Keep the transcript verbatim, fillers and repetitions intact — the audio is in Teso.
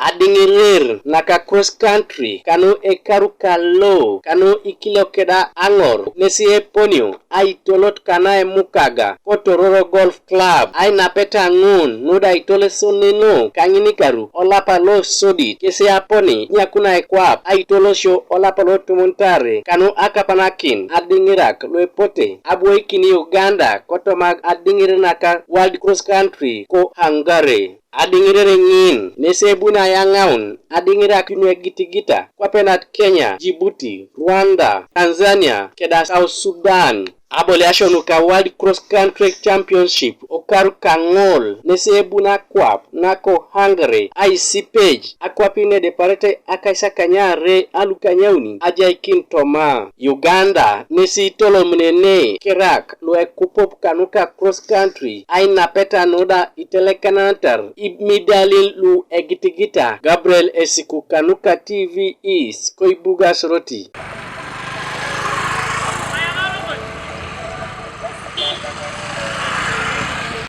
Adiŋirir naka cross country kanu ekaru kalo kanu ikilio keda aŋor nesi eponio aitolot kana emukaga kotororo Golf Club. Ainapeta ŋun nuda itolesoneno kaŋinikaru olapa lo sodit kesi aponi nyakuna ekwap aitolosio olapa lo tomontare kanu akapanakin adiŋirak luepote abwoikin Uganda kotoma adiŋir naka World Cross Country ko Hungary. Adiŋirere ŋin nesi ebuni ayaŋaun adiŋirak nuegitigita kwapenat Kenya, Djibouti, Rwanda, Tanzania keda South Sudan. Aboliasio nuka World Cross Country Championship okaru kaŋol nesi ebuni akwap nako Hungary aisipej akwapin nedeparete akaisakanyare alukanyauni ajaikin toma. Uganda nesi itolomunene kerak luekupop kanuka cross country ainapeta nuda itelekananatar imidalin lu egitigita. Gabriel Esiku kanuka T V East koibuga Soroti.